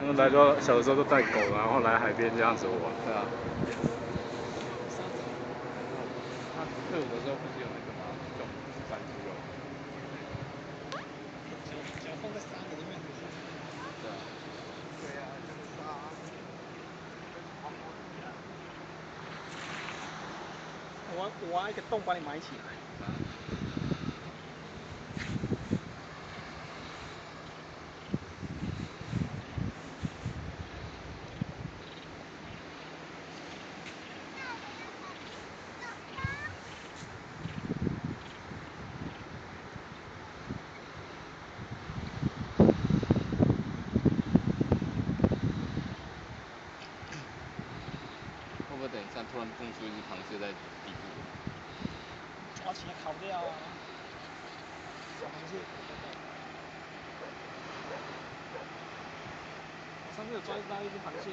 他們來說小的時候都帶狗，然後來海邊這樣子玩。對啊。他退伍的時候不是有那個嗎？種山豬肉。腳腳放在沙子裡面。對啊。對啊，這個沙。我挖一個洞把你埋起來。啊。會不會等一下突然蹦出一隻螃蟹在底部？抓起來烤掉啊！小螃蟹。我上次有抓到一隻螃蟹。